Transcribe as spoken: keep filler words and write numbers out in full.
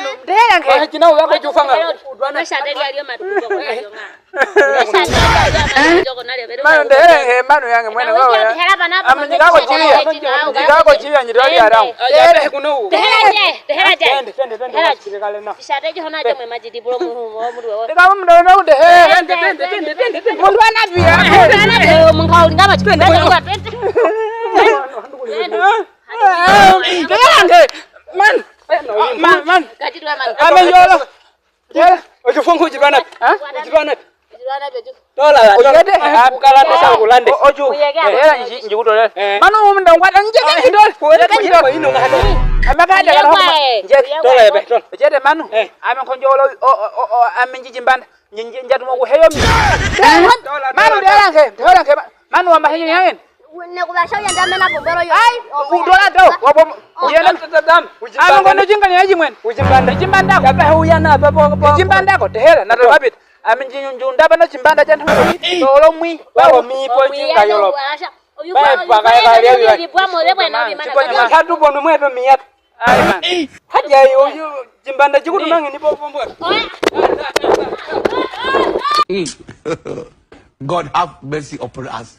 Manu, ndehera nge. Wahakina uwako chufanga. Udwana. Mashande lya lyo matukuko kwa lyo nga. Manu, ndehera nge, manu yange mwene wawe. Ame njikako chiya. Njikako chiya nyitwali arau. Ndehera. Ndehera je, ndehera je. Tende, tende, tende. Ndehera je. Ndehera je. Ndehera je. Ndehera je. Ndehera je. Ndikamo mdono unde he. Tende, tende, tende, tende, tende. Mundu anapira. Mundu anapira, mundu anapira. Tende, tende. Tende. Man. Man, man. Ame yolo. Oju fungu ujibana. Ha? Ujibana. Tola, tola. Ujete, ah, ukalande sa ukulande. Oju. Era nji, nji kutolera. Eh. Manu umunda ngwata nje ke ndol. Kuwele ke ndol. Ino ngata. Amaka ada kana. Nje tola ebe, tola. Ujete manu. Eh. Ame konjo olo, o, o, o, ame nji jimbanda. Nje, nje, njatu mo kuheyo mi. Manu dera nge, dera nge. Manu wamba henyo nyangen. Nekubasha uya ndamena bombolo yo. Ai, udola do. Wabo. Yena. Ame kono jinga ni aji mwen. Ujimbanda. Jimbanda. Kapa uya na babo. Jimbanda ko tehera na to habit. Ami nji, nji, ndaba no chimbanda chantu. Tolo mwi. Bawo mi po chinga yolo. Bai, baka ya kali ya. Katu bono mwe to miyat. Ai, man. Haja yo, yo, chimbanda chikutu nangi ni po pombo. God have mercy upon us.